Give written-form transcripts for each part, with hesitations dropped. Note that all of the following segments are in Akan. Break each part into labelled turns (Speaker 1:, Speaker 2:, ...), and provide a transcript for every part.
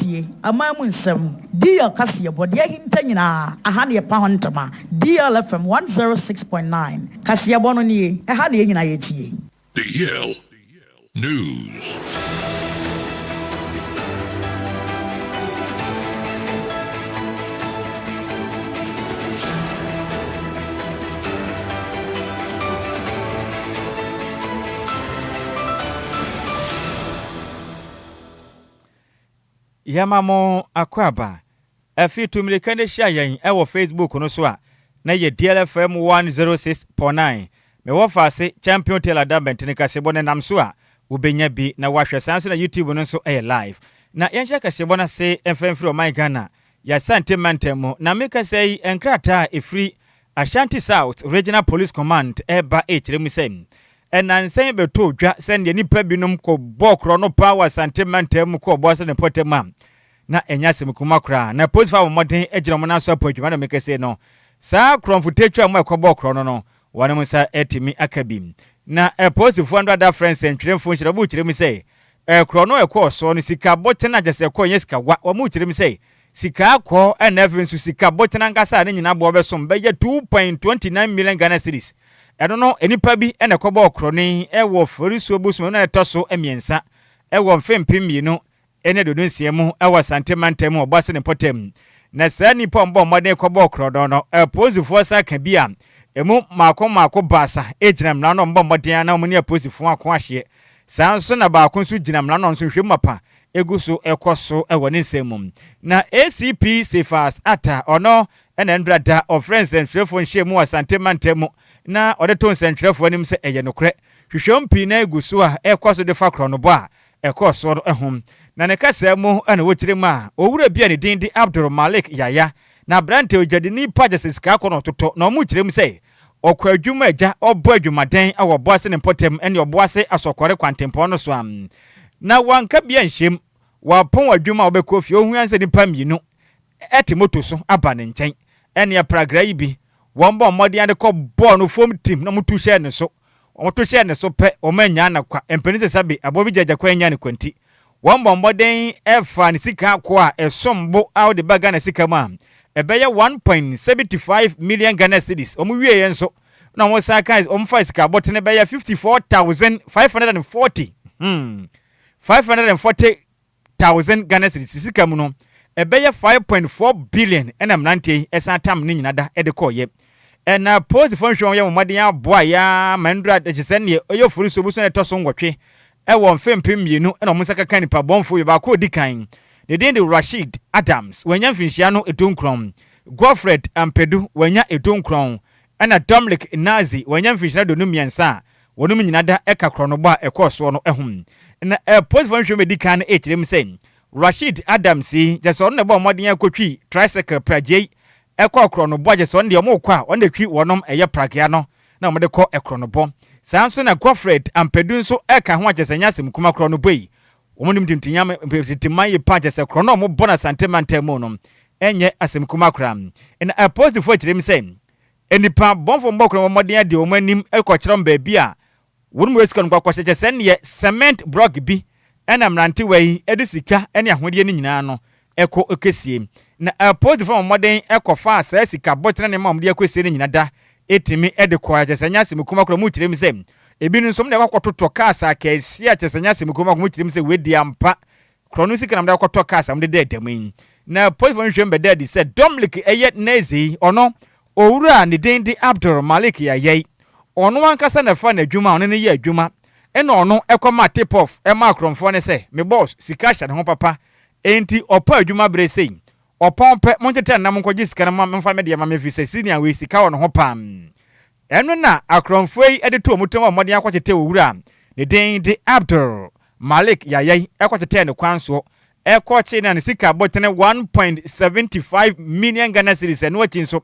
Speaker 1: yɛtie. Aman mu nsɛm, DL kaseɛbɔ, deɛ ahinta nyinaa, aha na yɛpa ho ntama. DL FM 106.9, kaseɛbɔ no nie, ɛha na yɛn nyinaa yɛtie.
Speaker 2: DL News.
Speaker 3: Yɛma mo akwaaba. Afei tu mmirika na hyia yɛn wɔ Facebook no so a na yɛ DLFM 106.9. Mewɔ faase Champion Taylor da mmɛntene kaseɛbɔ no nam so a wobɛnya bi na woahwɛ. Saa nso na YouTube no nso yɛ live. Na yɛnhyɛ kaseɛbɔ no ase mfa mfiri ɔman Ghana, yɛasante mantam mu. Na mekasa yi, nkrataa a ɛfiri Ashanti South Regional Police Command ɛreba ɛrekyerɛ mu sɛ nnansa yi bɛtɔɔ dwa sɛdeɛ nnipa binom kɔbɔɔ korɔno paa wɔ Asante mantam mu kɔɔ Boase ne mpɔtam a na ɛnyɛ asɛm kuma koraa. Na apolisifoɔ abɔ mmɔden agyina wɔn nan so apo adwuma no mekɛse no saa korɔmfo mu a ɛkɔbɔɔ korɔno no wɔn nsa atumi aka bi. Na apolisifoɔ no ada frɛ nsɛntwerɛmfoɔ nhyira wɔn kyerɛ mu sɛ korɔno a ɛkɔɔ soɔ no sika bɔtene a kyerɛ sɛ ɛkɔɔ nyɛ sika wa. Wɔn kyerɛ mu sɛ sika akɔ ɛna afei nso sika bɔtene ankasa a ne nyinaa boɔ bɛsom bɛyɛ 2.29 million Ghana cedis. Ɛno no nnipa bi ɛna ɛkɔbɔɔ korɔno yi ɛwɔ Forisuo bosom no na ɛtɔ so mmiɛnsa ɛwɔ mfe 2026 mu ɛwɔ Asante mantam mu Ɔboase ne mpɔtam. Na saa nnipa a wɔbɔɔ mmɔden kɔbɔɔ korɔno no, apolisifoɔ sa ka bi a emu mmaako mmaako baasa gyina mmara no a wɔbɔ mmɔden na wɔne apolisifoɔ ako ahyeɛ. Saa nso na baako nso gyina mmara no a nso nhwɛmu mapa egu so ɛkɔ so wɔ ne nsɛm mu. Na ACP Cephas Atta, ɔno ɛna ndra da ɔfrɛ nsɛntwerɛfoɔ nhyiamu wɔ Asante mantam mu na ɔde to nsɛntwerɛfoɔ anim sɛ ɛyɛ nokorɛ hwehwɛmu pii na egu so a ɛkɔ so de fa korɔnobɔ a ɛkɔɔ soɔ no ho. Na ne kasa mu ɛna wɔkyerɛ mu a owura bi a ne din de Abdul Malik Yaya na aberante odwadini pa gyesɛ sika akɔ na ɔtotɔ na ɔmo kyerɛ mu sɛ ɔkɔ adwuma agya ɔbɔ adwumaden wɔ Ɔboase ne mpɔtam ne Ɔboase asɔkɔre kwantempɔn no so a na wanka bi anhyɛm. Wapɔn adwuma a wɔbɛkɔ fie ohun sɛ nipa mmienu ɛte moto so aba ne nkyɛn ɛne apragra yi bi wɔn bɔ mmɔden ade kɔ bɔɔl no fam tim na wɔn tu hyɛ ne so. Wɔn to hyɛ ne so pɛ wɔn anya na kwa mpanin sɛ sabi aboɔ bi gyagya kwan anya ne kwanti. Wɔn bɔ mmɔden ɛfa ne sika akɔ a ɛsom bo a wɔde ba Ghana sika mu a ɛbɛyɛ 1.75 million Ghana cedis. Wɔn wie yɛn nso na wɔn san kan wɔn fa sika abɔtene bɛyɛ 54,540 540,000 Ghana cedis. Sika mu no ɛbɛyɛ 5.4 billion ɛna mmeranteɛ yi ɛsan tam ne nyina da ɛde kɔɔyɛ. Ɛna polisifoɔ nhwɛ wɔn yɛ wɔn mmɔden aboa ya ma ndura ɛkyɛ sɛ neɛ ɛyɛ ofori so obusu na ɛtɔ so nwɔtwe ɛwɔ mfe 2000 ɛna wɔn nsa kaka nipa bɔnfo yi baako odi kan ne din de Rashid Adams, wanya mfinhyia no 19. Godfred Ampedu wanya 19, ɛna Dominic Nazi wanya mfinhyia 23 a wɔn nyinaa da ɛka korɔnobɔ a ɛkɔɔ soɔ no ɛho. Na apolisifoɔ nhwɛ mu edi kan no ɛkyerɛ mu sɛ Rashid Adams yi kyɛ sɛ ɔno na ɛbɔ mmɔden akɔtwi tricycle pragye yi ɛkɔ korɔnobɔ kyɛ sɛ ɔno deɛ ɔmo kɔ a ɔno de twi wɔnom ɛyɛ pragea no na ɔmo de kɔ ɛkorɔnobɔ. Saa nso na Godfred Ampedu nso ɛka ho akyɛ sɛ nyɛ asɛm kuma korɔnobɔ yi wɔn nim tintinyam tintiman yi pa kyɛ sɛ korɔno a ɔmo bɔ no Asante mantam mu no ɛnyɛ asɛm kuma koraa. Na apolisifoɔ kyerɛ mu sɛ nipa bɔnfo mbɔ korɔ mmɔden adi wɔn anim ɛkɔkyerɛ wɔn baabi a wɔn mu sika no kɔkɔhyɛ kyɛ sɛ neɛ cement block bi ɛna mmerantewa yi ɛde sika ɛne ahodeɛ no nyinaa no ɛkɔ ɛkɛsie. Na apolisifoɔ mmɔden ɛkɔfa saa sika bɔtena ne ma wɔn de akɔsie no nyinaa da ɛtumi ɛde kɔ kyɛ sɛ nyɛ asɛm kuma koraa. Mu kyerɛ mu sɛ ebinom nso de akɔkɔtotɔ cars akɛseɛ a kyɛ sɛ nyɛ asɛm kuma mu kyerɛ mu sɛ wɔadi ampa korɔ no sika na wɔde akɔtɔ cars a wɔde da ɛdɛm yi. Na apolisifoɔ nhwɛ mu bɛda adi sɛ Dominic ɛyɛ Neze yi ɔno owura ne din de Abdul Malik Yayai ɔno ankasa na ɛfa n'adwuma a ɔno ne yɛ adwuma ɛna ɔno ɛkɔma tip off ɛma akorɔmfoɔ ne sɛ me boss sika hyɛ ne ho papa enti ɔpɔ adwuma bere sei ɔpɔn pɛ montetɛ nam nkɔgye sika no ma memfa me deɛ ma mefi sɛ senior wei sika wɔ ne ho pam. Ɛno na akorɔmfoɔ yi de to ɔmo tirim a mmɔden akɔtetɛ owura ne din de Abdul Malik Yayai ɛkɔtetɛ ne kwan soɔ ɛkɔkye na ne sika bɔtene 1.75 million Ghana cedis. Ɛno akyi nso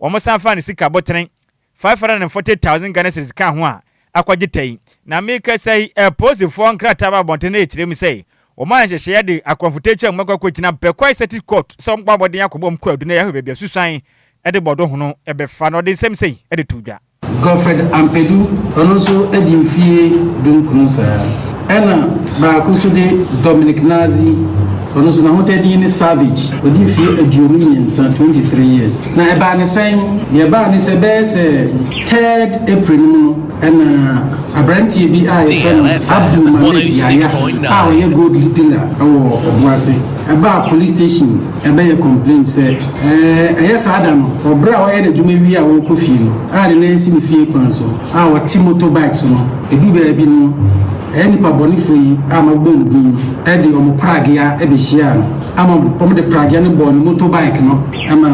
Speaker 3: wɔn san fa ne sika bɔtene 540,000 Ghana cedis ka ho a akɔgye tɛyi. Na meka sɛ apolisifoɔ nkrataa ba abɔnten no ɛkyerɛ mu sɛ wɔn ayɛ nhyehyɛeɛ de akorɔmfo mu akɔ akɔgyina Bɛkwae Circuit Court sɛ wɔn bɔ abɔden akɔbɔ mu kɔ adu na yɛahwɛ baabi a susan ɛde bɔdɔ ho no ɛbɛfa na ɔde nsɛm sɛyi ɛde to dwa.
Speaker 4: Godfred Ampedu, ɔno nso adi mfie 19 saa, ɛna baako nso de Dominic Nazi. Ɔno nso n'ahotadin ne Savage. Ɔdi mfeɛ 23, 23 years. Na ɛbaa ne sɛn? Deɛ ɛbaa ne sɛ bɛyɛ sɛ 3rd April no mu no, ɛna aberanteɛ bi a yɛfrɛ no
Speaker 5: DLFM
Speaker 4: Abdul Malik Yaya
Speaker 5: 106.9.
Speaker 4: a ɔyɛ gold dealer ɛwɔ Ɔboase ɛbaa police station ɛbɛyɛ complaint sɛ ɛyɛ saa da no, ɔbrɛ a ɔyɛ n'adwuma wie a wɔrekɔ fie no a ne nan si ne fie kwan so a ɔte motorbike so no, ɛduru baabi no, ɛyɛ nipa bɔnefoɔ yi a mabɔ ne din ɛde ɔmo pragea ɛbɛhyia no ama ɔmo de pragea no bɔɔ ne motorbike no ama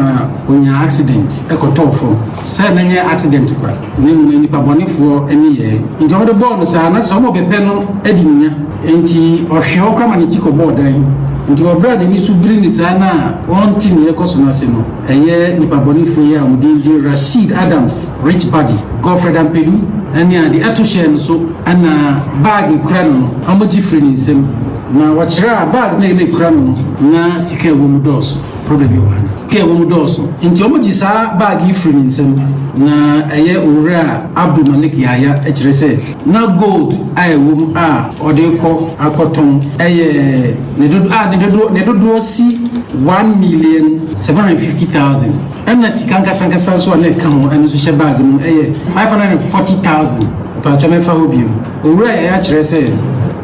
Speaker 4: onya accident ɛkɔtɔɔ fam sɛ n'anyɛ accident kwa na mmom nipa bɔnefoɔ ɛne yɛ. Nti ɔmo de bɔɔ no saa na sɛ ɔmo bɛpɛ no ɛdi ne nya, nti ɔhwɛ hɔ kora ma ne ti kɔbɔɔ dan. Nti ɔbrɛ a n'ani so biri ne saa na ɔnte nea ɛkɔ so no ase no, ɛyɛ nipa bɔnefoɔ yi a wɔn din de Rasheed Adams, Rich Buddy, Godfred Ampedu ɛne ade ɛto hyɛɛ no so, ɛna bag kura no no ɔmogye firi ne nsam. Na wɔkyerɛ a bag na ɛna kura no no na sika ɛwɔ mu dɔɔso. Problem bi wɔ ha no, sika ɛwɔ mu dɔɔso, nti ɔmogye saa bag yi firi ne nsam. Na ɛyɛ owura Abdul Malik Yaya ɛkyerɛ sɛ na gold a ɛwɔ mu a ɔde kɔ akɔtɔn ɛyɛ ne dodo a ne dodoɔ si 1,750,000, ɛna sika nkasankasa nso a na ɛka ho ɛno nso hyɛ bag no ɛyɛ 540,000. Mpatsɔ, mɛfa hɔ bio. Owura Yaya kyerɛ sɛ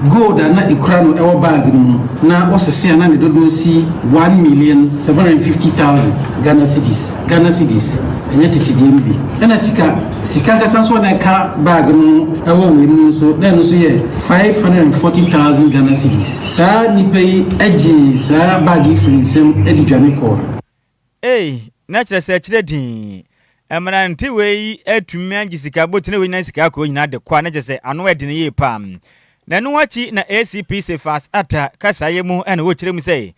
Speaker 4: gold a na ekura no ɛwɔ bag no mu na ɔsese a na ne dodoɔ si 1,750,000 Ghana cedis, Ghana cedis, ɛnyɛ tete deɛ no bi, ɛna sika nkasa nso a na ɛka bag no ɛwɔ wei mu nso na ɛno nso yɛ 540,000 Ghana cedis. Saa nipa yi agye saa bag yi firi nsam de dwane kɔɔ.
Speaker 3: Ei, na kyerɛ sɛ kyerɛ din mmerante wei atumi agye sika botene wei nyina sika akɔ nyinaa de kɔ a, na kyerɛ sɛ ano ɛdene yie paa. Na ɛno akyi na ACP Sefas Ata kasaeɛ mu ɛna wɔkyerɛ mu sɛ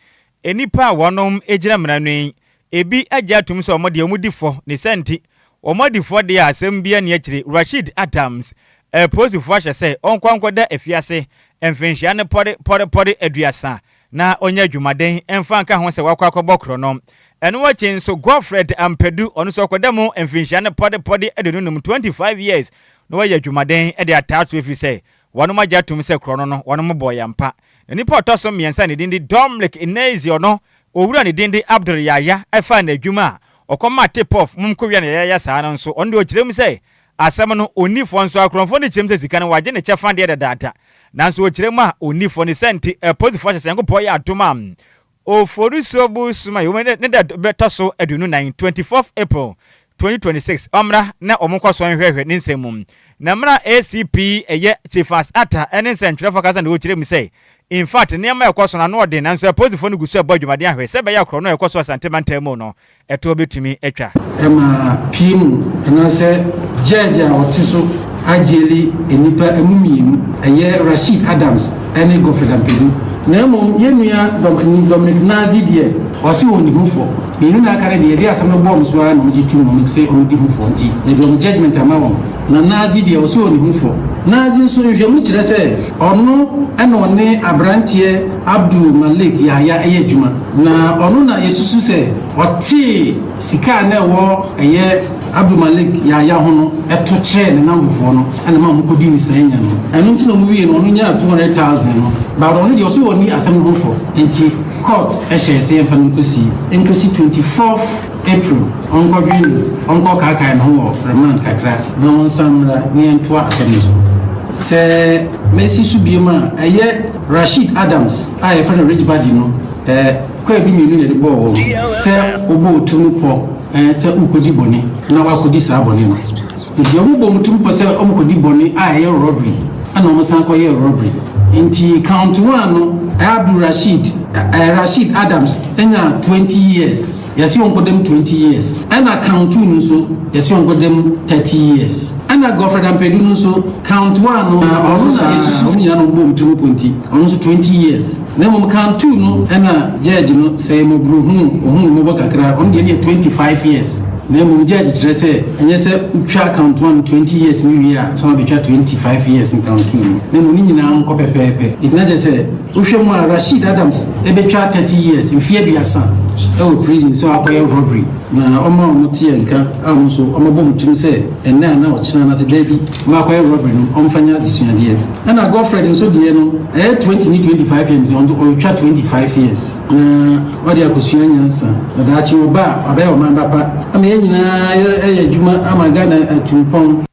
Speaker 3: nnipa a wɔnom gyina mmara no yi ebi agye atom sɛ ɔmo deɛ ɔmo di fɔ ne sɛ nti ɔmo adi fɔ deɛ a asɛm bi ani akyire. Rashid Adams, apolisifoɔ ahyɛ sɛ ɔnkɔ nkɔda afiase mfinhyia ne pɔre pɔre pɔre 30 na ɔnyɛ adwumaden mfa nka ho sɛ wakɔ akɔbɔ korɔ no. Ɛno akyi nso, Godfred Ampadu, ɔno nso ɔkɔda mu mfinhyia ne pɔde pɔde 25, 25 years, na wayɛ adwumaden de ataa so ɛfiri sɛ wɔnom agye atom sɛ korɔ no no wɔnom bɔ yɛn mpa. Na nipa ɔtɔ so mmiɛnsa ne din de Dominic Nezi, ɔno owura ne din de Abdul Yaya ɛfa n'adwuma a ɔkɔma tip-off mum kɔwia ne yɛyɛ saa no nso, ɔno deɛ ɔkyerɛ mu sɛ asɛm no onifoɔ nso akorɔmfoɔ no kyerɛ mu sɛ sika no wagye ne kyɛfa deɛ dadaada, nanso ɔkyerɛ mu a onifoɔ ne sɛ nti apolisifoɔ hyɛ sɛ Nyankopɔn yɛ adom a Oforisuo suma yi ne da bɛtɔ so 24, 24 April 2026, ɔmmra na ɔmo nkɔ so nhwɛhwɛ ne nsɛm mu. Na mmra ACP ɛyɛ Cephas Ata ɛne nsɛntwerɛfoɔ kasa na wɔkyerɛ mu sɛ in fact nneɛma a ɛkɔ so no ano ɔden, nanso apolisifoɔ no gu so ɛbɔ adwumaden ahwɛ sɛ ɛbɛyɛ akorɔ no a ɛkɔ so Asante mantam mu no ɛtoɔ bɛtumi atwa.
Speaker 4: Ɛma pie mu anaasɛ judge a ɔte so agyeli nnipa emu mmienu, ɛyɛ Rasheed Adams ɛne Godfred Ampedu. Na mmom yɛn nua Dominic Nazi deɛ, ɔse wɔn ne ho fɔ. Mmienu na aka no deɛ, yɛde asɛm no bɔɔ mo so ara na ɔmo tum na ɔmo sɛ ɔmo di ho fɔ, nti yɛde ɔmo judgement ama wɔn. Na Nazi deɛ, ɔse wɔn ne ho fɔ. Nazi nso, nhwɛmu kyerɛ sɛ ɔno ɛna ɔne aberanteɛ Abdul Malik Yahya ɛyɛ adwuma, na ɔno na yɛsusu sɛ ɔtee sika a na ɛwɔ ɛyɛ Abdul Malik Yahya ho no ɛto kyerɛ ne namfofoɔ no, ɛna ma ɔmo kɔdi ne saa nya no. Ɛno nti na ɔmo wie no, ɔno nyaa 200,000 no, but ɔno deɛ ɔso wɔni asɛm no ho fɔ, nti court ɛhyɛ sɛ yɛmfa no nkɔsi 24th April, ɔnkɔdwe ne ɔnkɔ kaakae ne ho wɔ remand kakra na ɔnsan mmra ne yɛntoa asɛm no so. Sɛ mɛsi so biom a, ɛyɛ Rasheed Adams a yɛfrɛ no Rich Buddy no, kwaadu mmienu na yɛde bɔɔ wɔ sɛ wobɔ wo tiri mu pɔ sɛ wokɔdi bɔne na woakɔdi saa bɔne no. Nti ɔmo bɔ mu tiri mu pɔ sɛ ɔmokɔdi bɔne a ɛyɛ robbery, ɛna ɔmo san kɔyɛ robbery. Nti count one no, ɛyɛ Abdul Rasheed, Rasheed Adams ɛnya 20 years, yɛsɛ ɔnkɔdam 20 years. Ɛna count two no nso, yɛsɛ ɔnkɔdam 30 years. Ɛna Godfred Ampedu no nso, count one no ɔno na yɛsusu ɔmo nyinaa no bɔ mu tiri mu pɔ, nti ɔno nso 20 years. Na mmom count two no, ɛna judge no sɛ mmɔborɔ hu ohun mmɔbɔ kakra, ɔno deɛ no yɛ 25 years. Na mmom judge kyerɛ sɛ ɛnyɛ sɛ wotwa count one 20 years no wie a, sɛ wabɛtwa 25 years in count two no, na mmom ne nyinaa nkɔ pɛpɛɛpɛ. Nti na kyerɛ sɛ wohwɛ mu a, Rasheed Adams ɛbɛtwa 30 years, mfeɛ 30. wɔ prison sɛ wakɔyɛ robbery, na ɔma ɔmo te yɛn nka a, ɔmo nso ɔmɔbɔ mo tirim sɛ ɛnɛ ana ɔkyena anaasɛ da bi ɔmo akɔyɛ robbery no, ɔmfa nya adesuadeɛ. Ɛna Godfred nso deɛ no ɛyɛ 20 ne 25 years, ɔno ɔretwa 25 years na ɔde akosua nyansa na daakye ɔba a ɔbɛyɛ ɔman papa ama yɛn nyinaa ɛyɛ adwuma ama Ghana atumpɔn.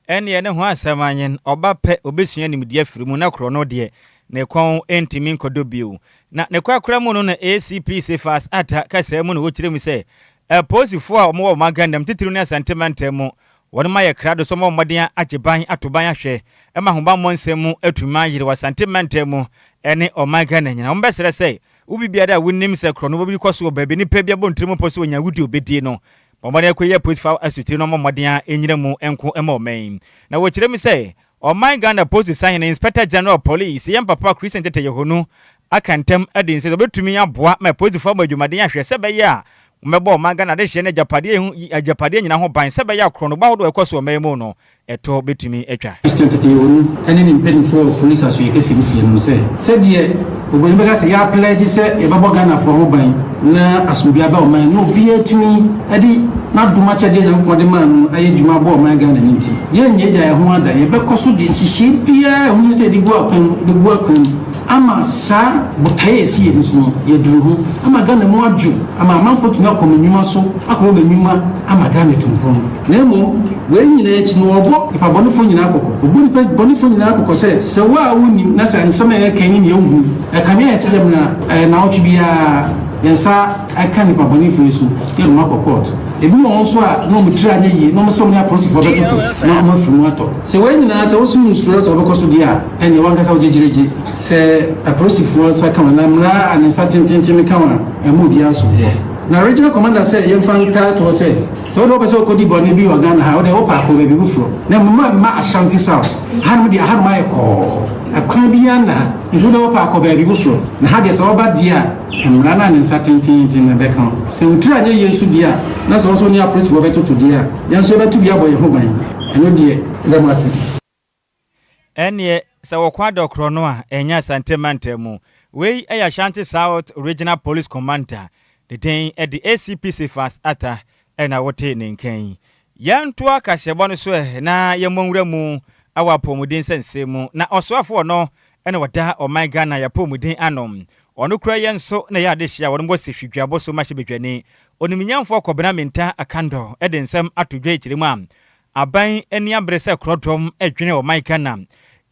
Speaker 3: Ɛneɛ ne ho asɛm anyen ɔba pɛ obɛsua nimdeɛ afiri mu na korɔ no deɛ ne kɔn ntumi nkɔdɔ bio. Na ne kwakora mu no na ACP Cephas Ata kasaa mu na wɔkyerɛ mu sɛ apolisifoɔ a wɔwɔ ɔman Ghana mu, titiri ne Asante mantam mu, wɔn ayɛ krado sɛ wɔn mmɔden agye ban ato ban ahwɛ ɛma ahobammɔ nsɛm mu atumi ayere wɔ Asante mantam mu ɛne ɔman Ghana nyinaa. Wɔn bɛsrɛ sɛ wobi biara a wonim sɛ korɔ no bi kɔ so wɔ baabi, nipa bi abɔ ntirim pɔ sɛ wɔnya wudi obɛdie no, bɔmmɔden akɔyi apolisifoɔ asutiri no, ɔmɔ mmɔden a ɛnyina mu nko ma ɔman yi. Na wɔkyerɛ mu sɛ ɔman Ghana Polisi sahene, Inspector General of Police, yɛn papa Christian Tetteh Yohuno, aka ntam adi nsɛ sɛ ɔbɛtumi aboa ma apolisifoɔ abɔ adwumaden ahwɛ sɛ bɛyɛ a wɔbɛbɔ ɔman Ghana adehyeɛ no agyapadeɛ nyinaa ho ban, sɛ bɛyɛ akorɔnobɔ ahodoɔ ɛkɔ so ɔman mu no ɛtɔ bɛtumi atwa.
Speaker 4: Christian Tetteh Yohuno ɛne ne mpanimfoɔ wɔ polisi asoyɛ kɛseɛ mu sie no sɛ sɛdeɛ obroni bɛka sɛ yɛapledge sɛ yɛbɛbɔ Ghanafoɔ ho ban na asomdwe aba ɔman na obiara tumi de n'adom akyɛdeɛ Nyankopɔn de maa no ayɛ adwuma abɔ ɔman Ghana no nti, yɛnyɛ gya yɛn ho ada. Yɛbɛkɔ so de nhyehyɛe biara a ɛho sɛ yɛde gu akwan bɛgu akwan mu ama saa botaeɛ a ɛsi yɛn so no yɛduru ho, ama Ghana mu adwo, ama amanfoɔ tumi akɔ mo nnwuma so, akɔ wɔn nnwuma, ama Ghana tumpɔn. Na mmom wei nyinaa akyi no, wɔbɔ nipa bɔnefoɔ nyinaa kɔkɔ, wɔbɔ nipa bɔnefoɔ nyinaa kɔkɔ sɛ wo a wonim na sɛ nsɛm a yɛka ne nea wohu ɛkame ayɛ sɛ dɛm na ɛyɛ naawɔtwe biara yɛn nsa ɛka nipa bɔnefoɔ yi so, yɛde wɔn akɔ court. Ebi wɔ wɔn nso a na wɔn tiri anyɛ yie na wɔn sɛ wɔn ne apolisifoɔ bɛtoto na wɔn afiri mu atɔ. Sɛ wɔn nyinaa sɛ wɔso nsuro sɛ wɔbɛkɔ so deɛ a, ɛnneɛ wɔn ankasa wɔgyegyeregye sɛ apolisifoɔ nsa ka wɔn na mmara a ne nsa tententen ka wɔn a ɛma obiara so boɔ. Na regional commander sɛ yɛmfa ntaatoɔ sɛ wode wopɛ sɛ wokɔdi bɔne bi wɔ Ghana ha, wode wopɛ akɔ baabi foforɔ na mma mma Ashanti South hanom deɛ, hanom ayɛ kɔɔ, ɛkwan biara nna ha, nti wode wopɛ akɔ baabi foforɔ. Na ha deɛ, sɛ wɔba deɛ a, mmara no a ne nsa tententen na bɛka wo. Sɛ wotiri anyɛ yie nso deɛ a, na sɛ wo so ne apolisifoɔ bɛtoto deɛ a, yɛn nso yɛbɛto bi abɔ yɛn ho ban. Ɛno deɛ, ɛdɛ mo ase.
Speaker 3: Ɛneɛ sɛ wɔkɔ adɔkorɔ no a ɛnyɛ Asante mantam mu. Wei ɛyɛ Ashanti South Regional Police Commander de den ɛde ACP Cephas Ata ɛna wote ne nkan yi. Yɛntoa kaseɛbɔ no so ɛ na yɛmmɔ nwura mu awɔ apɔmuden sɛnsɛm mu. Na ɔsoafoɔ no ɛna wɔda ɔman Ghana yɛapɔmuden ano, ɔno kura yɛn nso na ɛyɛ adehyɛ a wɔn bɔ sɛ hwidwabɔ so mahyɛ onimnyamfoɔ Kɔbena Mintah Akandoh ɛde nsɛm ato dwa akyire mu a aban ani abere sɛ korɔdɔm adwene ɔman Ghana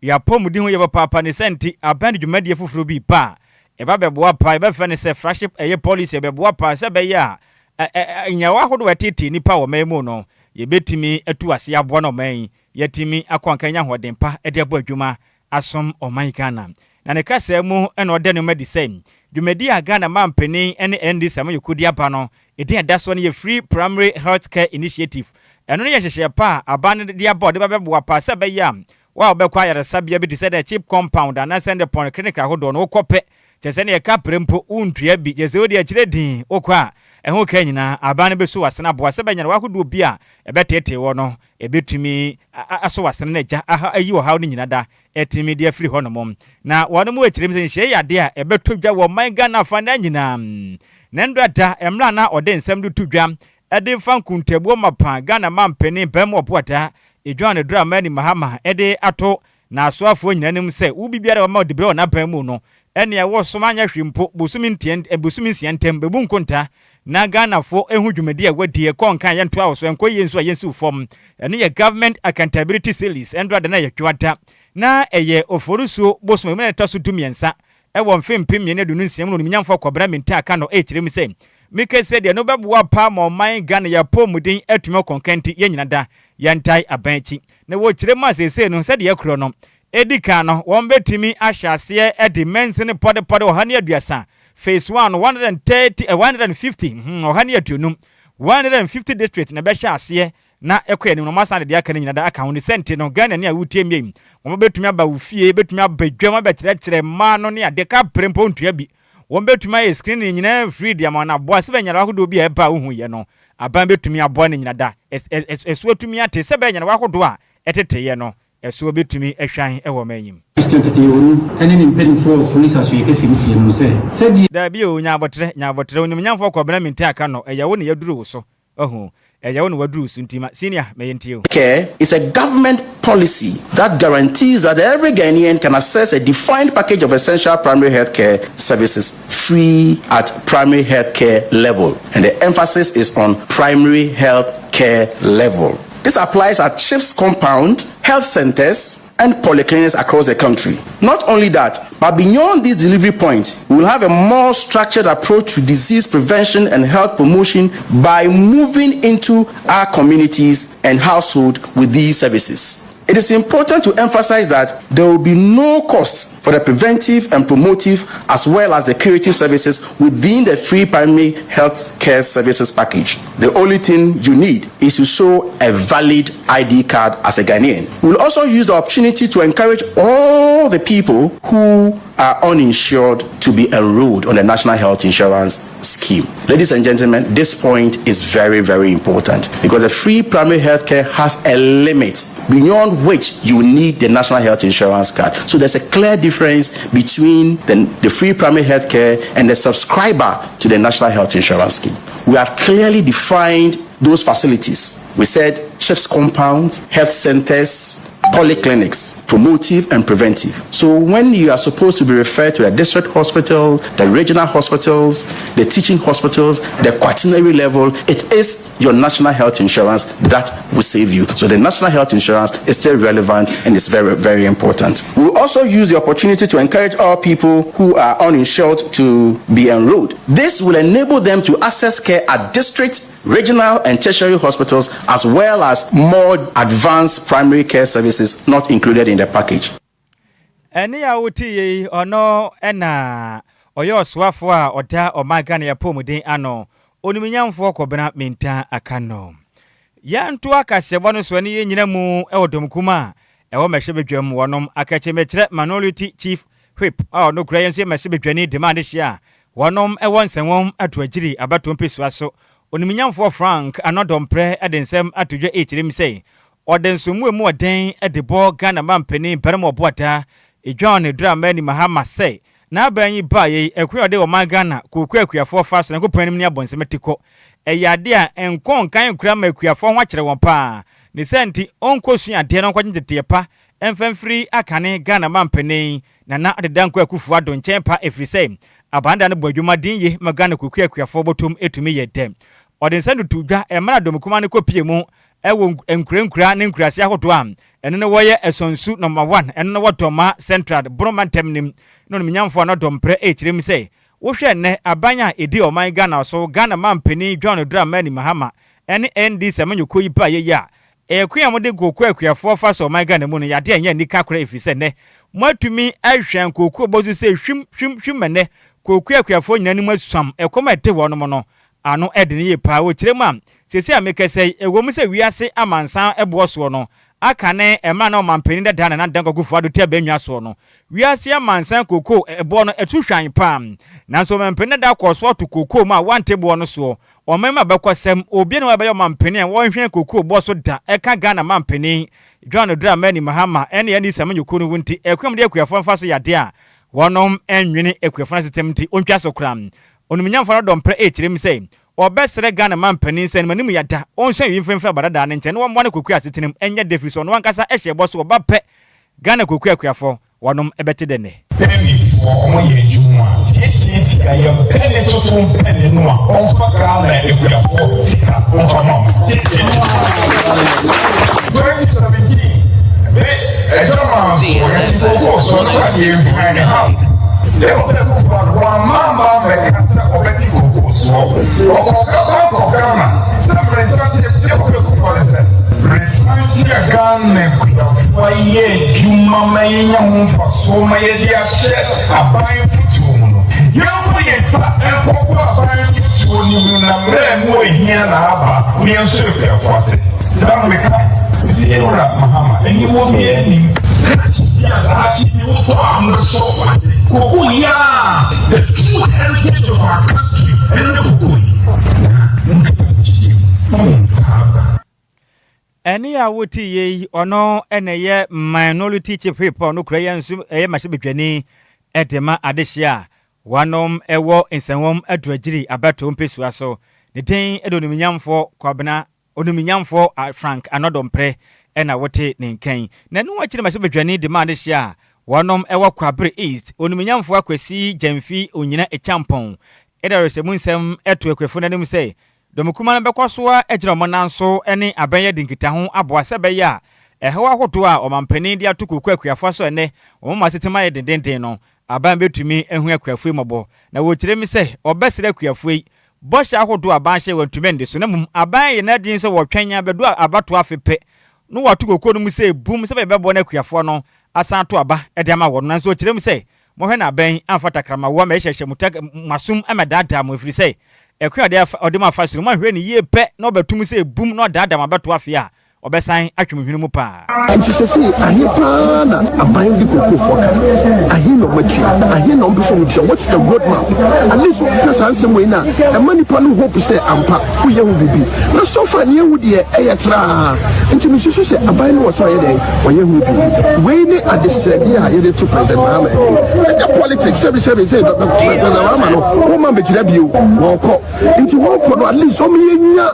Speaker 3: yɛapɔmuden ho yɛ papaapa. Ne sɛ nti aban de dwumadie foforɔ bi pa a ɛba bɛboa pa, yɛbɛfrɛ no sɛ flagship ɛyɛ policy, ɛbɛboa pa sɛ ɛbɛyɛ a nyawa ahodoɔ ɛtete nipa wɔ ɔman mu no yɛbɛtumi atu ase aboa no, ɔman yi yɛtumi akɔ anka nya ahoɔden pa de abɔ adwuma asom ɔman Ghana. Na ne kasa mu ɛna ɔda nneɛma di sɛ dwumadi a Ghana mampanin ne NDC amanyɔkuo aba no ɛdin ɛda soɔ no yɛ Free Primary Health Care Initiative. Ɛno no yɛ nhyehyɛeɛ pa a aban no de aba, ɔde bɛbɛboa pa sɛ ɛbɛyɛ a wo a wobɛkɔ ayaresabea bi te sɛ dɛ CHPS compound anaasɛ ne polyclinic ahodoɔ no, wokɔ pɛ kyɛ sɛ ne yɛka pere mpo wontua bi, kyɛ sɛ wode akyirɛ din wokɔ a ɛho ka nyinaa aban no bɛso wasene aboa sɛ bɛnya no wahodoɔ bi a ɛbɛteetee wɔ no, ɛbɛtumi aso wasene no agya ayi ɔhaw no nyina da ɛtumi de afiri hɔ nom. Na wɔn mu akyerɛ mu sɛ nhyɛ yɛ adeɛ a ɛbɛtɔ dwa wɔ ɔman Ghana afa na nyinaa. Na ndora da mmerɛ na ɔde nsɛm de to dwa ɛde fa nkuntabuo mapa Ghana mampanin bɛrima ɔboada edwa ne Dramani Mahama ɛde ato n'asoafoɔ nyinaa anim sɛ wo biribiara wɔma ɔde brɛ wɔ n'aban mu no, ɛnea ɛwɔ som anyɛ hwee mpo bosome 6 ntam bɛbu nkonta na Ghanafoɔ ehu dwumadi a wɔadi ɛkɔ nkan yɛntoa wɔ so, ɛnkɔ yie nso a yɛnsiw fam. Ɛno yɛ Government Accountability Series. Ɛndora da na yɛ dwoada na ɛyɛ Oforisuo bosome mu na ɛtɔ so 13 ɛwɔ mfe 2026 mu no, onimnyamfoɔ Kɔbena Mintah Akandoh ɛkyerɛ mu sɛ mika sɛ deɛ no bɛboa paa ma ɔman Ghana yɛpɔ mu den atumi ɔkɔnka nti yɛn nyina da yɛntae aban akyi. Na wɔkyerɛ mu a seesei no, sɛdeɛ ɛkorɔ no ɛdi kan no, wɔn bɛtumi ahyɛ aseɛ de mɛnsene pɔdepɔde 130, phase one, 130, 150, 150, 150 district na ɛbɛhyɛ aseɛ na ɛkɔ anim no, wɔn asan de deɛ aka no nyina da aka ho. Ne sɛnti no, Ghana ni a wotie mie, wɔn bɛtumi aba wo fie, bɛtumi aba dwam abɛkyerɛkyerɛ mmaa no ne adeɛ ka pere mpo ntua bi. Wɔn bɛtumi ayɛ screening nyinaa free de ama wɔn aboa sɛ bɛnyara ahodoɔ bi a ɛba a wohu yɛ no, aban bɛtumi aboa no nyina da ɛso atumi ate sɛ bɛnyara ahodoɔ a ɛteteyɛ no ɛso bɛtumi ahwan ɛwɔ ɔman yi mu.
Speaker 4: Christian Tetteh Yohuno ne ne mpanimfoɔ wɔ Polisi Asoeɛ Kɛseɛ mu sie no sɛ, sɛdeɛ.
Speaker 3: Daabi o, nya aboterɛ, nya aboterɛ, Onimunyamfoɔ Kɔbena Minteh aka no, ɛyɛ wo na yɛaduru wo so, wahu, ɛyɛ wo na waduru wo so nti ma, senior, ma yɛntie o.
Speaker 5: Care is a government policy that guarantees that every Ghanaian can access a defined package of essential primary health care services free at primary health care level. And the emphasis is on primary health care level. This applies at CHIPS compound, health centers, and polyclinics across the country. Not only that, but beyond these delivery points, we will have a more structured approach to disease prevention and health promotion by moving into our communities and households with these services. It is important to emphasize that there will be no cost for the preventive and promotive as well as the curative services within the free primary health care services package. The only thing you need is to show a valid ID card as a Ghanaian. We will also use the opportunity to encourage all the people who are uninsured to be enrolled on the National Health Insurance Scheme. Ladies and gentlemen, this point is very, very important because the free primary health care has a limit beyond which you need the National Health Insurance card. So there's a clear difference between the free primary health care and the subscriber to the National Health Insurance Scheme. We have clearly defined those facilities. We said CHIPS compounds, health centers, polyclinics, promotive and preventive. So when you are supposed to be referred to the district hospital, the regional hospitals, the teaching hospitals, the quaternary level, it is your national health insurance that will save you. So the national health insurance is still relevant and it's very, very important. We will also use the opportunity to encourage all people who are uninsured to be enrolled. This will enable them to access care at district, regional and tertiary hospitals as well as more advanced primary care services not included in the package.
Speaker 3: Ɛne a wote yi, ɔno ɛna ɔyɛ ɔsoafoɔ a ɔda ɔman Ghana yɛpɔmuden ano, Onimnyamfoɔ Kɔbena Mintah Akandoh. Yɛnto akaseɛbɔ no so ne yɛn nyina mu ɛwɔ dɔmkum a ɛwɔ mmɛhyɛbadwam. Wɔnom akɛkyɛmɛkyerɛ Minority Chief Whip a ɔno kura yɛn nso yɛ mmɛhyɛbadwani dema ade hyia a wɔnom ɛwɔ nsɛnwɔm ato agyiri abatoɔ mpɛsua so, Onimnyamfoɔ Frank Annoh-Dompreh de nsɛm ato dwa ɛkyerɛ mu sɛ ɔde nsomu mu ɔden de bɔ Ghana mampanin barima ɔboada John Dramani Mahama sɛ n'aban yi baa yi ɛkwan a ɔde ɔman Ghana kooko akuafoɔ fa so Nyankopɔn anim ne abɔnsɛm ti kɔ ɛyɛ ade a nkɔ nkan nkura ma akuafoɔ ho akyerɛ wɔn paa ne sɛ nti ɔnkɔ sua adeɛ no ɔnkɔgye teteɛ pa ɛmfɛmfiri akane Ghana mampanin Nana Addo Dankwa Akufo Addo nkyɛn pa, ɛfiri sɛ abanda no bɔ adwumaden yie ma Ghana kooko akuafoɔ bɔtɔm ɛtumi yɛ dɛm. Ɔde nsa tutu dwa mmerɛ dɔmkuma no kɔpie mu ɛwɔ nkurankura ne nkuraase ahodoɔ a ɛno no wɔyɛ Ɛsɔnsu Number 1, ɛno no wɔ Dɔma Central Boroma ntam nim na Onimnyamfoɔ Annoh-Dompreh ɛkyerɛ mu sɛ wohwɛ nnɛ aban a ɛdi ɔman Ghana so, Ghana mampanin John Dramani Mahama ɛne NDC amanyɔkuo yi ba yɛyi a ɛkwan a mode kooko akuafoɔ fa so ɔman Ghana mu no yɛade anyɛ anika koraa, ɛfiri sɛ nnɛ moatumi ahwɛ kooko bɔ so sɛ hwim hwim hwim. Nnɛ kooko akuafoɔ nyinaa anim asuam, ɛkɔm a ɛte wɔn no ano ɛde ne yie paa. Wɔkyerɛ mu a sɛsi a mekɛsɛ yi, ɛwɔ mu sɛ wiase amansan ɛboɔ soɔ no aka ne ɛma na ɔmampanin dada Nana Dankwa Akufo Addo te abɛnwa soɔ no, wiase amansan kooko ɛboɔ no ɛtu hwan paa, nanso ɔmampanin dada kɔɔ so ato kooko mu a wante boɔ no soɔ. Ɔman mu abɛkɔ sɛm obi na wɔbɛyɛ ɔmampanin a wɔnhwɛ kooko boɔ so da ɛka Ghana mampanin John Dramani Mahama ɛne samanyɔkuo no ho nti ɛkwan mu de akuafoɔ mfa so yadeɛ a wɔnom ɛnwene akuafoɔ no asetɛm nti ɔntwa so koraa. Onimnyamfoɔ Annoh-Dompreh ɛkyerɛ mu sɛ ɔbɛsrɛ Ghana mampanin sɛ nimanim yada ɔnhyɛ wi mfimfini abadadaa ne nkyɛn na wɔmmoa no koku asetenam ɛnyɛ de, firi sɛ ɔno ankasa ɛhyɛ bɔ so ɔba pɛ Ghana koku akuafoɔ wɔnom ɛbɛte dɛ nnɛ.
Speaker 6: Mpanyinfoɔ ɔmo yɛ adwuma tiatiatia yɛ mpɛne toto mpɛne no a ɔmfa Ghana akuafoɔ sika ɔmfa ma ɔmo tiatiatia. 2017 me ɛdɔm a nso yɛte koko so no kwa deɛ nhwan ne ha ne ɔbɛ Akufo Addo wamma mma mɛka sɛ ɔbɛte koko soɔ. Ɔkɔka Bank of Ghana sɛ mmeresante ne ɔbɛ Akufo Addo sɛ mmeresante a Ghana akuafoɔ ayɛ adwuma ma yɛnya ho mfasoɔ ma yɛde ahyɛ aban fotuo mu no, yɛmfa yɛn nsa nkɔbɔ aban fotuo no mu na mmerɛ mu ehia na aba ne yɛn nso akuafoɔ ase. Saa meka si yɛwura Mahama aniwɔ bi anim krakye bi a daakye bi wotɔ a mbɛsɔ wase koko yi a, the true heritage of our country, ɛno ne koko yi na monkita gyidie mu na mo mpa aba.
Speaker 3: Ɛnne a wote yei, ɔno na ɛyɛ Minority Chief Whip a ɔno kura yɛn nso ɛyɛ mmarahyɛbadwani de ma adehyeɛ a wɔanom wɔ Nsɛnwom Aduagyiri abatoɔ mpesua so. Ne din de Onimnyamfoɔ Kwabena Onimnyamfoɔ Frank Anɔdɔmprɛ na wote ne nka yi. Na ɛno akyi no mmarahyɛbadwani de ma adehyeɛ a wɔanom wɔ Kwabre East, Onimnyamfoɔ Akwasi Gyamfi Onyina Acheampong de awerɛhyɛmu nsɛm to akuafoɔ no anim sɛ Dɔm kumaa no bɛkɔ so ara agyina wɔn nan so ne aban adi nkitaho aboa sɛ ɛbɛyɛ a ɛhaw ahodoɔ a ɔmanpanin de ato kooko akuafoɔ so ɛnnɛ wɔn ma asetena mu ayɛ dendennden no, aban bɛtumi ahu akuafoɔ yi mmɔbɔ. Na wɔkyerɛ mu sɛ wɔbɛsrɛ akuafoɔ yi bɔhyɛ ahodoɔ a aban hyɛɛ wɔantumi anni so na mmom aban ayɛ n'adwene sɛ wɔtwɛn ara bɛdu abatoɔ afe pɛ na wɔato kooko no mu sɛ bum sɛdeɛ ɛbɛboa na akuafoɔ no asan ato aba de ama wɔn. Nanso wɔkyerɛ mu sɛ Monhwɛ na abɛn amfa takramawoɔ ammɛhyehyɛ mo tak mo asom ammɛdaadaa mo, ɛfiri sɛ ɛkwan a ɔde afa ɔde mo afa so no, moanhwɛ no yie pɛ na ɔbɛto mu sɛ bum na ɔdaadaa mo abɛto afe a ɔbɛsan atwe mo hwene mu paa.
Speaker 7: Nti sesei ahe paa na aban de kokofoɔ ka? Ahe na ɔmatua? Ahe na ɔmpɛ sɛ ɔmo tua? What's the road map? At least woka saa nsɛm wei no a, ɛma nipa no hope sɛ ampa woyɛ ho biribi. Na so far nea ehu deɛ ɛyɛ traa. Nti mesusu sɛ aban no wɔ sɛ ɔyɛ dɛn? Ɔyɛ ho biribi. Wei ne adesrɛdeɛ a yɛde to President Mahama anim. Ɛnyɛ politics sɛbi sɛbi sɛ President Mahama no wɔma mbɛgyina bio wɔkɔ. Nti wɔkɔ no at least wɔn yɛnya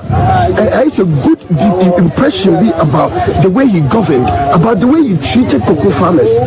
Speaker 7: ɛyɛ sɛ good impression bi about the way he governed, about the way he treated cocoa farmers.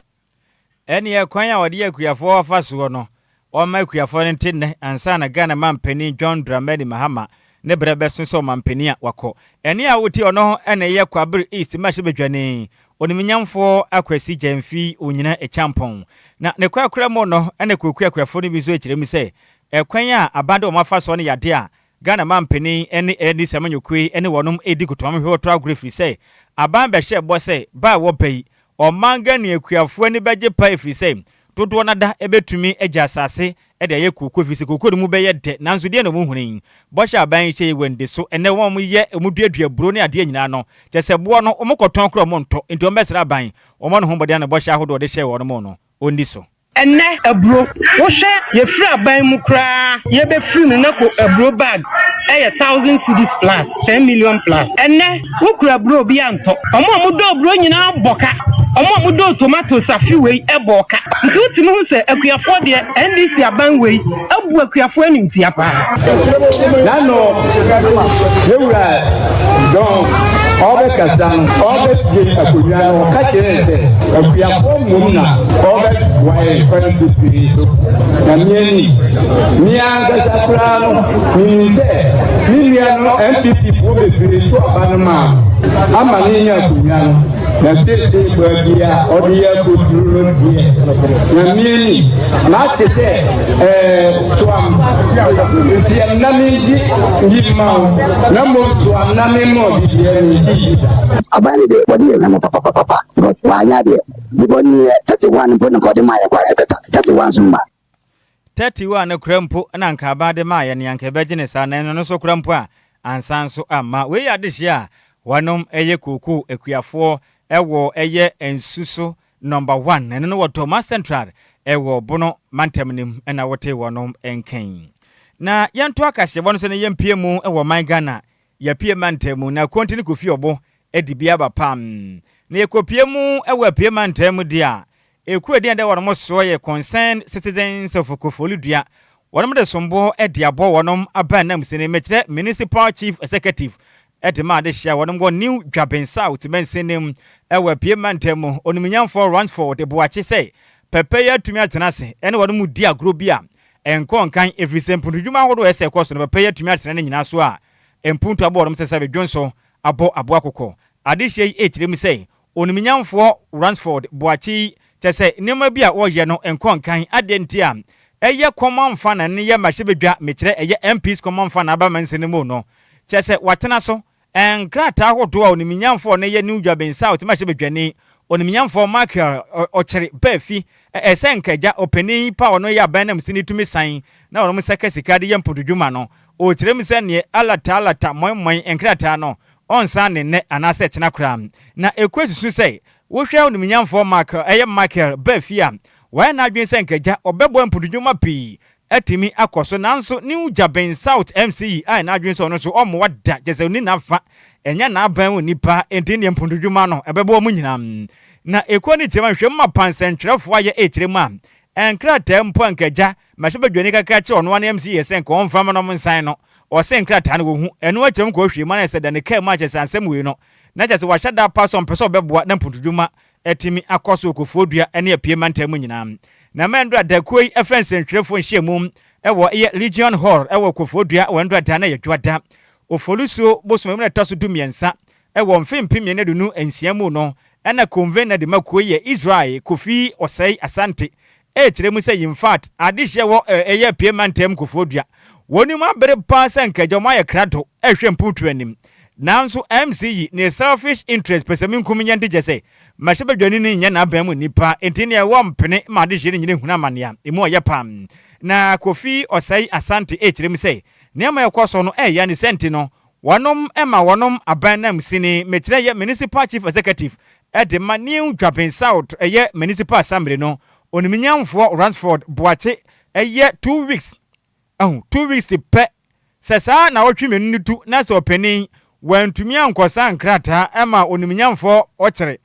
Speaker 3: Ɛneɛ kwan a wɔde yɛ akuafoɔ afa soɔ no, wɔmma akuafoɔ no nte nnɛ ansa na Ghana manpanin John Dramani Mahama ne berɛ bɛso sɛ ɔmanpanin a wakɔ. Ɛnne a wotie ɔno na ɛyɛ Kwabre East mmarahyɛbadwani, Onimnyamfoɔ Akwasi Gyamfi Onyina Acheampong. Na ne korakora mu no na Kwaku akuafoɔ no bi nso kyerɛ mu sɛ ɛkwan a aban de wɔn afa soɔ no yɛ adeɛ a Ghana manpanin ne Andy Semenyo-Quaye ne wɔnom redi kotoamhwehwɛ to agorɔ ɛfiri sɛ aban bɛhyɛɛ bɔ sɛ ba a wɔba yi Ɔman Ghana akuafoɔ ani bɛgye paa ɛfiri sɛ dodoɔ no ada bɛtumi agya asase de ayɛ kooko ɛfiri sɛ kooko no mu bɛyɛ dɛ nanso deɛn na wɔhunu yi? Bɔhyɛ a aban yi hyɛ yi wɔndi so ɛnnɛ wɔn a wɔyɛ wɔn duadua aburo ne adeɛ nyinaa no kyerɛ sɛ boɔ no wɔn kɔtɔn koraa wɔn ntɔ nti wɔn bɛsrɛ aban wɔmmɔ ne ho mmɔden na bɔhyɛ ahodoɔ a ɔde hyɛɛ wɔn no ɔnni so.
Speaker 8: Ɛnnɛ aburo, wohwɛ yɛfiri aban mu koraa yɛbɛfiri no na ko aburo bag ɛyɛ thousand cedis plus, ten million plus. Ɛnnɛ wokura aburo obi antɔ. Wɔn a wɔdɔ aburo nyinaa bɔ ka. Wɔn a wɔdɔ tomatoes afe wei bɔɔ ka. Nti wotumi hu sɛ akuafoɔ deɛ NDC aban wei abu akuafoɔ animtia paa.
Speaker 9: Nano yɛwura John ɔbɛkasa no, ɔbɛgye akonnwa no, ɔka kyerɛɛ sɛ akuafoɔ mmom na ɔbɛboa yɛn kwan bebree so. Na me ani, me ankasa koraa no, menim sɛ me nua no NPP foɔ bebree to aba no maa no ama no anya akonnwa no. Na seesei baabi a ɔde yɛ akɔduru no deɛ, Nyame ani, mate sɛ ɛɛ soam nsiam na mengye bi mma wo, na mmom soam na memmɔ bi deɛ mengye bi da.
Speaker 10: Aban no deɛ wɔde yɛ hwamɔ papapapa because wanyɛ adeɛ because neɛ 31 mpo na nka ɔde maa yɛ koraa ɛbɛta 31 nso mma.
Speaker 3: 31 no koraa mpo na anka aban de maa yɛn no anka yɛbɛgye no saa na ɛno no nso koraa mpo a ansan nso amma. Wei yɛ adehyeɛ a wɔnom yɛ kookoo akuafoɔ wɔ ɛyɛ nsu so number one ɛno no wɔ Dormaa Central ɛwɔ Bono mantam no mu ɛna wote wɔnom nka yi. Na yɛnto akaseɛbɔ no so na yɛmpue mu wɔ ɔman Ghana yɛapue mantam mu na Konti ne Kofi Ɔbo de bi aba pam. Na yɛkɔpue mu wɔ apue mantam mu deɛ a Ekuo a edin a ɛda wɔnom soɔ yɛ Concerned Citizens of Koforidua. Wɔnom de somboɔ de abɔ wɔnom aban nanmusini, mekyerɛ Municipal Chief Executive de ma adehyeɛ a wɔnom wɔ New Dwaben South mansini mu wɔ Apue mantam mu, Onimnyamfoɔ Ransford Boakye sɛ pɛpɛ yi atumi atena ase ne wɔnom di agorɔ bi a ɛnkɔ nkan ɛfiri sɛ mpuntudwuma ahodoɔ a ɛsɛ ɛkɔ so no pɛpɛ yi atumi atena ne nyinaa so a mpuntu abɔ wɔnom sɛ sɛ bedwonso abɔ aboa kɔkɔ. Adehyeɛ yi rekyerɛ mu sɛ Onimnyamfoɔ Ransford Boakye yi kyerɛ sɛ nneɛma bi a wɔyɛ no nkɔ nkan, adeɛ nti a ɛyɛ common fund na ne yɛ mmarahyɛbadwa mekyerɛ ɛyɛ MPs common fund aba mansini no mu no kyerɛ sɛ watena so nkrataa ahodoɔ a onimnyamfoɔ no yɛ New Juaben South mmarahyɛbadwani Onimnyamfoɔ Michael Ɔkyere Baafi ɛsɛ nka agya ɔpanin pa a ɔno yɛ aban nanmusini tumi san na wɔn nsa ka sika de yɛ mpotodwuma no ɔkyerɛ mu sɛ neɛ alata alata mɔenmɔen nkrataa no ɔnsan ne nnɛ anaasɛ kyena koraa. Na Ekue susu sɛ, wohwɛ onimnyamfoɔ Michael, ɛyɛ Michael, baa fie a, wayɛ n'adwene sɛ anka agya ɔbɛboa mpodudwuma pii. atumi akɔ so. Nanso New Juaben South MC a n'adwene sɛ ɔno nso ɔmmoa da, kyerɛ sɛ ɔnni n'afa, ɛnyɛ n'aban mu nnipa, enti neɛ mpontodwuma no ɛbɛbɔ wɔn nyinaa. Na ekuo no kyerɛ mu a, nhwehwɛmu mapa nsɛntwerɛfoɔ ayɛ ɛrekyerɛ mu a, nkrataa mpo a nka agya mmarahyɛbadwani kakra kyerɛ ɔno ara ne MC yɛ sɛ nka ɔmfa mma na wɔnsan no, ɔse nkrataa no wɔhu, ɛno akyerɛ mu kɔhwehwɛ mu a na ɛsɛ da ne kaa mu a kyerɛ sɛ asɛm wei no na kyerɛ sɛ wahyɛ da pa sɛ ɔmpɛ sɛ ɔbɛboa na mpontodwuma atumi akɔ so wɔ Kofoɔdua ne Apue mantam mu nyinaa. Na Mɛndra da kuo yi frɛ nsɛntwerɛfoɔ nhyiamu wɔ yɛ Legion Hall wɔ Kofoɔdua wɔ Ndra da na yɛ Dwoada Oforisuo bosome mu na ɛtɔ so 13 wɔ mfe 2026 mu no na convener de ma kuo yi yɛ Israel Kofi Osei Asante ɛrekyerɛ mu sɛ infact adehyeɛ wɔ ɛyɛ Apue mantam Kofoɔdua wɔn mu abere paa sɛ nka agya wɔn ayɛ krado ɛrehwɛ mpuntuo anim. Nanso MC yi ne selfish interest pɛsɛmenkominya nti kyerɛ sɛ mmarahyɛbadwani no nyɛ n'aban mu nipa nti neɛ wɔmpene ma adehyeɛ no nyini hunu amane a emu ɔyɛ paa. Na Kofi Osei Asante ɛrekyerɛ mu sɛ nneɛma a ɛkɔ so no ɛyɛ ne sɛ nti no wɔnom ma wɔnom aban nanmusini mekyerɛ yɛ Municipal Chief Executive de ma New Dwabin South ɛyɛ Municipal Assembly no Onimnyamfoɔ Ransford Boakye ɛyɛ 2 weeks ahu 2 weeks pɛ. Sɛ saa naawɔtwe 2 no tu na sɛ ɔpanin wantumi ankɔsa nkrataa ma onimnyamfoɔ ɔkyere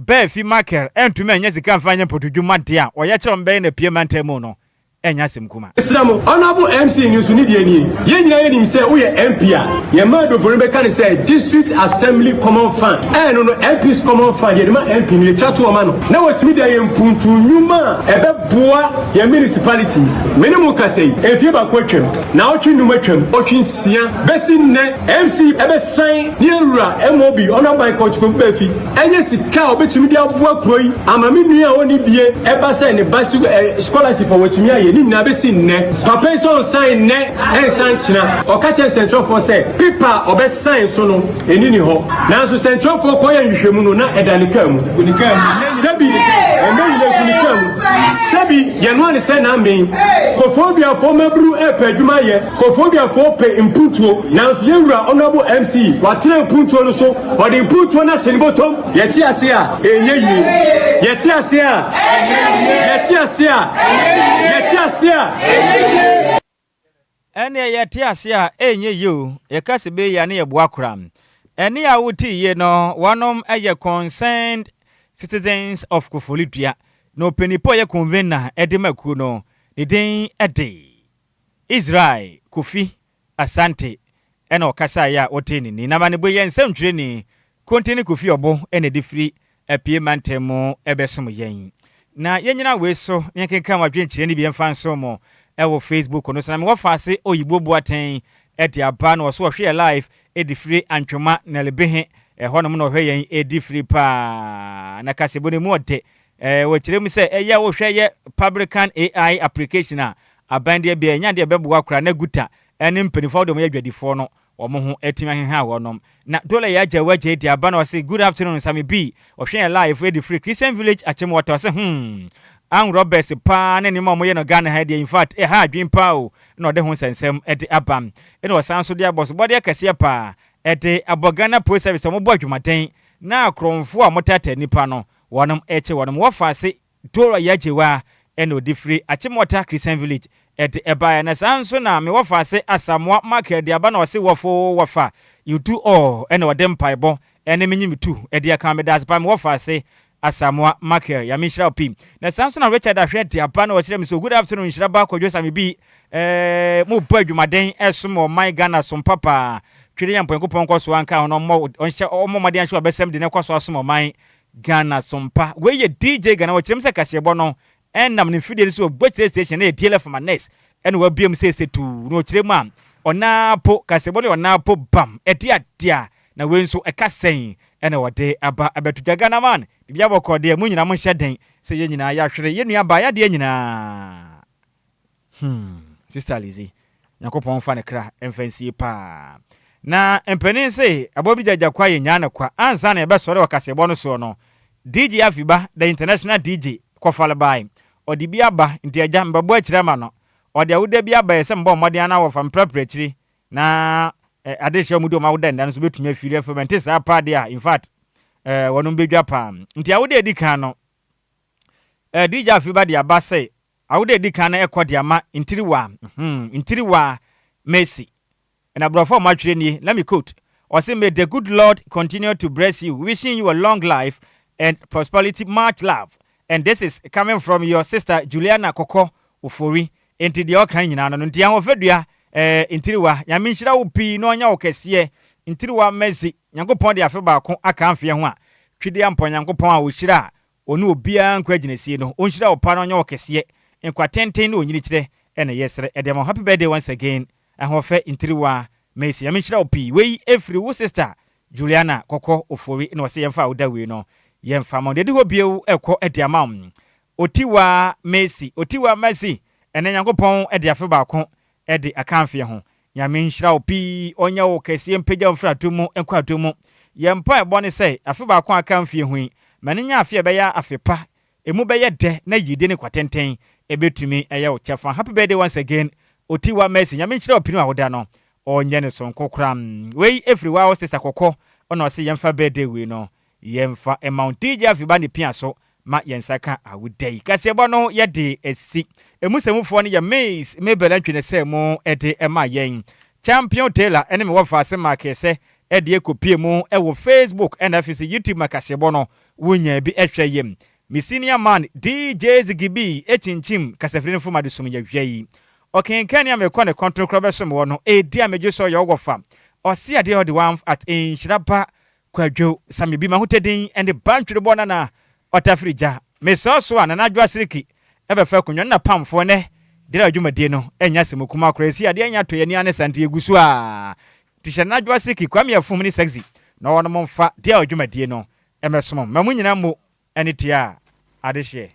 Speaker 3: Baafi Michael antumi anya sika mfa anyɛ mpotodwuma deɛ a ɔyɛ kyerɛ wɔn bɛyɛ no apue mantam mu no ɛnyɛ asɛm kuma.
Speaker 9: Mesrɛ mo, Honourable MC no nso ne deɛ nie. Yɛn nyinaa yɛnim sɛ woyɛ MP a, yɛn mmaa doboro no bɛka no sɛ District Assembly Common Fund. Ɛno no, MP's Common Fund, yɛde ma MP no, yɛtwa toɔ ma no, na watumi de ayɛ mpuntu nnwuma a ɛbɛboa yɛn municipality. Me ne mo kasa yi, mfie baako atwam, naawɔtwe nnum atwam, ɔtwe nsia, bɛsi nnɛ, MC bɛsan ne yɛn wura MOB, Honourable Michael Okyikoku Baafi, Ɛnyɛ sika a obetumi de aboa kuro yi ama me nua a ɔnni bie ɛba sɛ ne ba si ɛ scholarship a watumi ayɛ ne nyinaa bɛsi nnɛ. Papa yi sɛ ɔnsan nnɛ ɛnsan kyena. Ɔka kyerɛ nsɛntwerɛfoɔ sɛ paper a ɔbɛsan so no ɛni ne hɔ. Nanso sɛntwerɛfoɔ kɔyɛ nhwehwɛmu no na ɛda ne kaa mu. Sɛbi ɛmɛ nyina gu ne kaa mu. Sɛbi yɛnoa ne sɛ n'amen. Kofoɔduafoɔ mmabunu ɛrepɛ adwuma ayɛ. Kofoɔduafoɔ pɛ mpuntuo. Nanso yɛn wura Honourable MC watena mpuntuo no so. Ɔde mpuntuo no ahyɛ ne bɔtɔm. Yɛte ase a, ɛnyɛ yie. Yɛte ase a, yɛte ase a, yɛte ase a, ɛnyɛ yie.
Speaker 3: Ɛnneɛ yɛte ase a, ɛnyɛ yie o. Yɛka sɛ bɛyɛ a ne yɛboa koraa. Ɛnne a wote yie no, wɔnom yɛ Concerned Citizens of Koforidua. Na ɔpanin pa a ɔyɛ convener de ma kuo no, ne din de Israel Kofi Asante na ɔkasaeɛ a wotee ne nne. N'amanebɔ yi yɛ nsɛmtwerɛni Kontini Kofi Ɔbo na ɛde firi Apue mantam mu bɛsom yɛn. Na yɛnnyina wei so na yɛnkenkan mo adwenkyerɛ no bi mfa nsom mo wɔ Facebook no so. Na mewɔ Faase Oyibo Boateng de aba na ɔso ɔhwɛ yɛ live de firi Antwoma Nalibehe ɛhɔnom na ɔhwɛ yɛn de firi paa. Na kasɛbu no mu ɔdɛ. Wɔkyerɛ mu sɛ ɛyɛ wohwɛ yɛ Publican AI application a aban deɛ bia ɛnya deɛ ɛbɛboa koraa na guta ne mpaninfoɔ a wɔde wɔn yɛ adwadifoɔ no wɔn ho atumi aheha wɔnom. Na Dola yɛ agya wagya adi aba na ɔse good afternoon Sami B ɔhwɛ yɛn live adi firi Christian Village Akyem-Water ɔse hmm armed robbers paa ne nneɛma a wɔyɛ no Ghana ha deɛ infact ɛha adwene paa o na ɔde ho nsɛnsɛm de aba ɛna ɔsan nso de abɔ sobɔdeɛ kɛseɛ paa ɛde abɔ Ghana Police Service wɔn bɔ adwumaden na akorɔmfoɔ a wɔtaataa nnipa no wɔnom ɛkye wɔnom wɔfa ase Dora Yajewa na ɔde firi Achimota Christian Village de baeɛ. Na saa nso na me wɔfaase Asamoah Michael de aba na ɔse wɔfoo wɔfa you do all na ɔde mpaebɔ ne menye me tu de aka. Meda ase paa me wɔfaase Asamoah Michael. Nyame nhyira wo pii. Na saa nso na Richard Ahwɛ de aba na ɔkyerɛ me so good afternoon nhyira ba Kwadwo Same bi eh, mo bɔ adwumaden ɛsom ɔman Ghana som papa. Twere yɛ mpɔnkopɔn nkɔ so anka ho na ɔmmɔ ɔnhyɛ ɔmmɔ mmɔden ahyɛ wabɛsɛm de na ɛkɔ so asom ɔman Ghana Sompa. Wei yɛ DJ Ghana wɔkyerɛ mu sɛ kaseɛbɔ no ɛnam ne mfidie no so wɔ Gbokyire station na yɛ DLF ma nurse ɛna wabue mu seesei tuu na ɔkyerɛ mu a ɔnaa po kaseɛbɔ no yɛ ɔnaa po bam ɛde adeɛ na wei nso ɛka sɛn ɛna wɔde aba abɛto dwa. Ghana man biribi abɔkɔ deɛ mo nyinaa mo nhyɛ den sɛ yɛn nyinaa yɛahwere yɛn nua baa yadeɛ nyinaa. Sister Lizzy, Nyankopɔn mfa ne kra mfa nsie paa. Na mpanin se, aboa bi gyagya kwa yɛ nyaa no kwa. Ansa na yɛbɛsɔre wɔ kaseɛbɔ no soɔ no, DJ Afiba, the international DJ, kɔfale bae. Ɔde bi aba, nti agya, mebɛbɔ akyire ama no. Ɔde awoda bi aba, ɛyɛ sɛ mebɔ mmɔden anaa wɔfa mprapra akyire na eh, adehyeɛ a wɔde wɔn awoda nda no nso bɛtumi afiri afam. Ɛnte saa paa deɛ a, in fact, eh, wɔnom bɛdwa paa. Nti awoda a ɛdi kan no, eh, DJ Afiba de aba sɛ, Awoda a ɛdi kan no ɛkɔ de ama Ntiriwa, hmm, Ntiriwa Mercy. Na aborɔfo a wɔatwerɛ nie, let me quote, ɔse, "May the good Lord continue to bless you, wishing you a long life and prosperity, much love. And this is coming from your sister Juliana Kɔkɔ Ofori." Enti deɛ ɔka nyinaa no, nti ahoɔfɛdua Ntiriwa, Nyame nhyira wo pii na ɔnya wo kɛseɛ. Ntiriwa Mercy, Nyankopɔn de afe baako aka mfeɛ ho a, twede ampɔ Nyankopɔn a ɔhyira a ɔne obiara nkɔ agyinasie no, ɔnhyira wo pa na ɔnyɛ wo kɛseɛ. Nkwa tenten ne onyini kyerɛ ɛna yɛsrɛ ɛde ama. Happy birthday once again, ahoɔfɛ Ntiriwa Mercy. Nyame nhyira wo pii. Wei ɛfiri wo sister Juliana Kɔkɔ Ofori na ɔsɛ yɛmfa a woda wei no yɛmfa ma. Deɛ di hɔ bio ɛkɔ ɛde ama wo Otiwa Mercy. Otiwa Mercy, ɛnɛ Nyankopɔn ɛde afe baako ɛde aka mfeɛ ho. Nyame nhyira wo pii, ɔnyɛ wo kɛseɛ, mpagya wo mfiri adom mu nkɔ adom mu. Yɛn mpa ɛbɔ ne sɛ afe baako aka mfeɛ ho yi ma ne nya afe a ɛbɛyɛ afe pa, emu bɛyɛ dɛ na yidie ne kwatenten ɛbɛtumi ɛyɛ wo kyɛfa. Happy birthday once again, Otiwa Mercy. Nyame nhyira wo pii no a woda no ɔnyɛ ne sonko koraa. Wei ɛfiri wa wo sesa kɔkɔ ɔna ɔsɛ yɛmfa birthday wei no yɛmfa ɛma wo. DJ Afiba ne pia so ma yɛn nsa ka awoda yi. Kaseɛbɔ no yɛde asi emu sɛmufoɔ no yɛ Mays Mabel Antwi ne sɛ mo ɛde ɛma yɛn Champion Taylor ɛne me wɔfa ase maakɛ sɛ ɛde ekopie mu ɛwɔ Facebook ɛna afei sɛ YouTube ma kaseɛbɔ no wonya bi ɛhwɛ yam. Me senior man DJ Zigibi ekyinkyim kasafiri no fom adesom yɛhwɛ yi. Ɔkenkan a mekɔ ne kɔntokorɔ bɛsom wɔ no ɛdi a megye sɛ ɔyɛ ɔwɔ fa ɔse adeɛ ɔde wan at nhyira ba Kwadwo Same bi mahotadin ɛne bantwere bɔ nana ɔtafiri gya mesɔɔ so a Nana Adwo Asereki ɛbɛfa akonnwa no na pamfoɔ nɛ deɛ adwumadie no ɛnya sɛm kuma koraa si adeɛ nya to yɛni ane sa nti yɛgu so a nti hyɛ Nana Adwo Asereki, Kwame Afum ne Sexy na wɔnom mfa deɛ adwumadie no ɛmɛsom ma mu nyinaa mo ɛne tie a adehyeɛ.